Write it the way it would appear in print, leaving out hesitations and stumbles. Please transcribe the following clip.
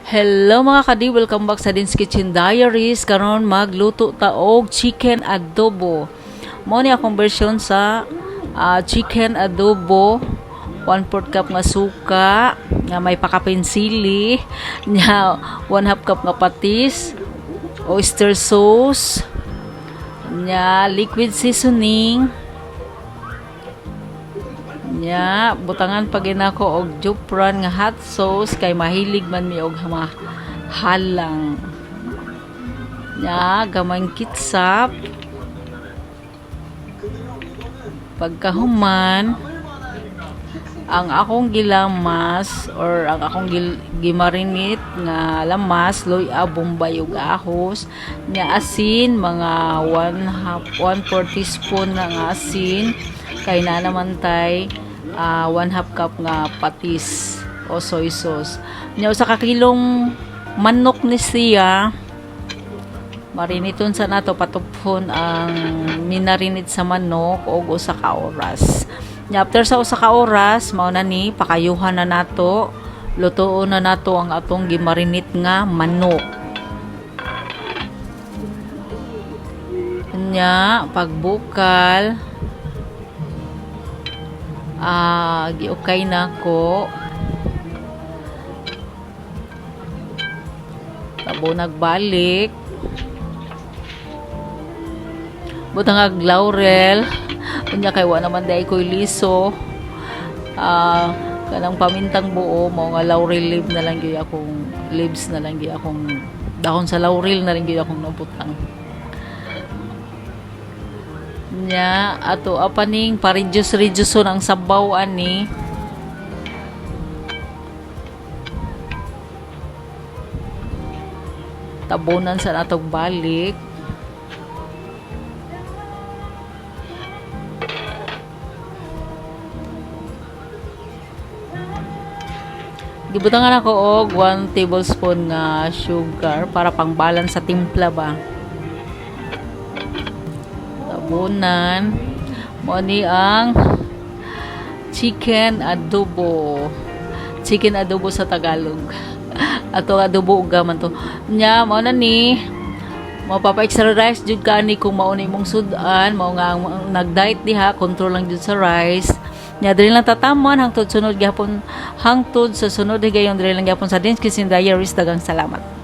Hello mga kadi, welcome back sa Din's Kitchen Diaries. Karon magluto ta og chicken adobo. Mao ni akong version sa chicken adobo. 1/4 cup nga suka, nga may pakapin sili, nya 1/2 cup nga patis, oyster sauce, nya liquid seasoning, nya butangan pa ginako og Jufran nga hot sauce kay mahilig man mi og halang. Nya gamay kitsap. Pagkahuman, ang akong gilamas or ang akong gimarinate nga lamas, luya, bombay ug ahos, nya asin mga 1/2 1/4 teaspoon na nga asin kay naa naman tay 1/2 cup nga patis o soy sauce. Nya usa ka kilong manok ni siya, mariniton sa nato, patuphon ang minarinate sa manok og usa ka oras. Nya after sa usa ka oras, mao na ni pakayuhan na nato, lutuon na nato ang atong gimarinate nga manok. Nya pagbukal, giukay na ko. Tabo nagbalik. Butang ag laurel. Unya kay wa naman dai koy liso. Kanang pamintang buo mao nga laurel leaf na lang gyud akong leaves na lang gyud akong dahon sa laurel na lang gyud akong nabutang. Nya ato apaning pa-reduce-reduce ang sabaw ani. Tabunan sa natong balik. Gibutangan ako og 1 tablespoon nga sugar para pang balance sa timpla ba. Tabunan. Mao ni ang chicken adobo. Chicken adobo sa Tagalog. Ato adobo uga man to. Nya mao na ni mapapa-extra rice jud ka ani kung mao ni imong sud-an, mao nga ang nag-diet diha, control lang jud sa rice. Nya diri lang tataman hangtod sunod gyapon, hangtod sa sunod higayon diri lang gyapon sa Din's Kitchen Diaries. Daghang salamat.